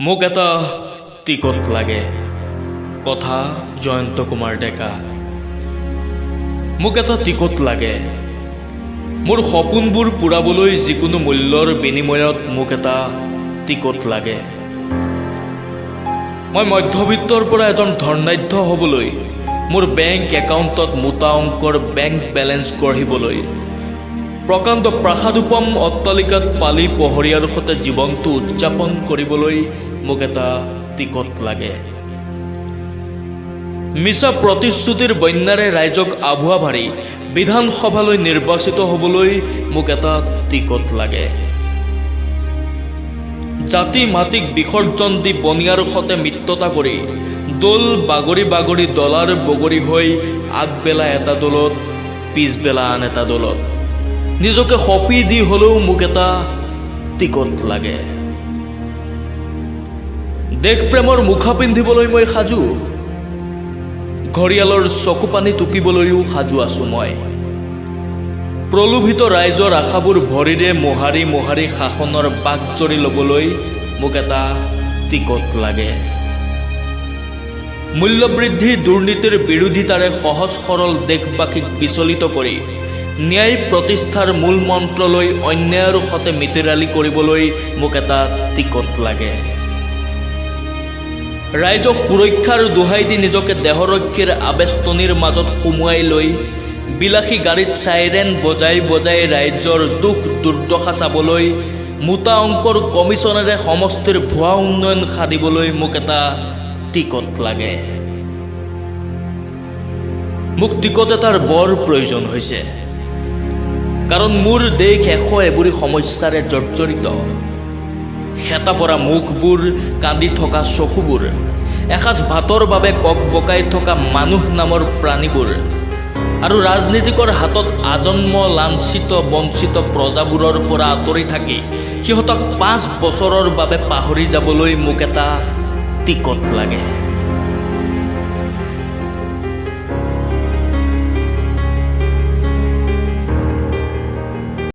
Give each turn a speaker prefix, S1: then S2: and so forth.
S1: মোক এটা টিকট লাগে। কথা জয়ন্ত কুমাৰ ডেকা। মোক এটা টিকট লাগে। মোৰ সপোনবোৰ পূৰাবলৈ যিকোনো মূল্যৰ বিনিময়ত মোক এটা টিকট লাগে। মই মধ্যবিত্তৰ পৰা এজন ধনাঢ্য হ'বলৈ, মোৰ বেংক একাউণ্টত মোটা অংকৰ বেংক বেলেঞ্চ গঢ়িবলৈ, প্ৰকাণ্ড প্ৰাসাদোপম অট্টালিকাত পালি পহৰীয়াৰ সৈতে জীৱনটো উদযাপন কৰিবলৈ মোক এটা টিকট লাগে। মিছা প্ৰতিশ্ৰুতিৰ বন্যাৰে ৰাইজক আভুৱা ভাৰি বিধানসভালৈ নিৰ্বাচিত হ'বলৈ মোক এটা টিকট লাগে। জাতি মাটিক বিসৰ্জন দি বনিয়াৰ সতে মিত্ৰতা কৰি দল বাগৰি বাগৰি ডলাৰ বগৰী হৈ আগবেলা এটা দলত, পিছবেলা আন এটা দলত নিজকে সঁপি দি হ'লেও মোক এটা টিকট লাগে। দেশপ্ৰেমৰ মুখা পিন্ধিবলৈ মই সাজু। ঘৰিয়ালৰ চকু পানী টুকিবলৈও সাজু আছো মই। প্ৰলোভিত ৰাইজৰ আশাবোৰ ভৰিৰে মোহাৰি মোহাৰি শাসনৰ বাঘজৰী ল'বলৈ মোক এটা টিকট লাগে। মূল্যবৃদ্ধি, দুৰ্নীতিৰ বিৰোধিতাৰে সহজ সৰল দেশবাসীক বিচলিত কৰি ন্যায় প্ৰতিষ্ঠাৰ মূল মন্ত্ৰ লৈ অন্যায়ৰ সতে মিতিৰালি কৰিবলৈ মোক এটা টিকট লাগে। ৰাইজক সুৰক্ষাৰ দোহাই দি নিজকে দেহৰক্ষীৰ আবেষ্টনীৰ মাজত সুমুৱাই লৈ বিলাসী গাড়ীত চাইৰেন বজাই বজাই ৰাইজৰ দুখ দুৰ্দশা চাবলৈ, মোটা অংকৰ কমিছনেৰে সমষ্টিৰ ভুৱা উন্নয়ন সাধিবলৈ মোক এটা টিকট লাগে। মোক টিকট এটাৰ বৰ প্ৰয়োজন হৈছে, কাৰণ মোৰ দেশ 101 এবুৰি সমস্যাৰে জৰ্জৰিত। শেঁতা পৰা মুখবোৰ, কান্দি থকা চকুবোৰ, এসাঁজ ভাতৰ বাবে কক বকাই থকা মানুহ নামৰ প্ৰাণীবোৰ আৰু ৰাজনীতিকৰ হাতত আজন্ম লাঞ্ছিত বঞ্চিত প্ৰজাবোৰৰ পৰা আঁতৰি থাকি সিহঁতক 5 বছৰৰ বাবে পাহৰি যাবলৈ মোক এটা টিকট লাগে।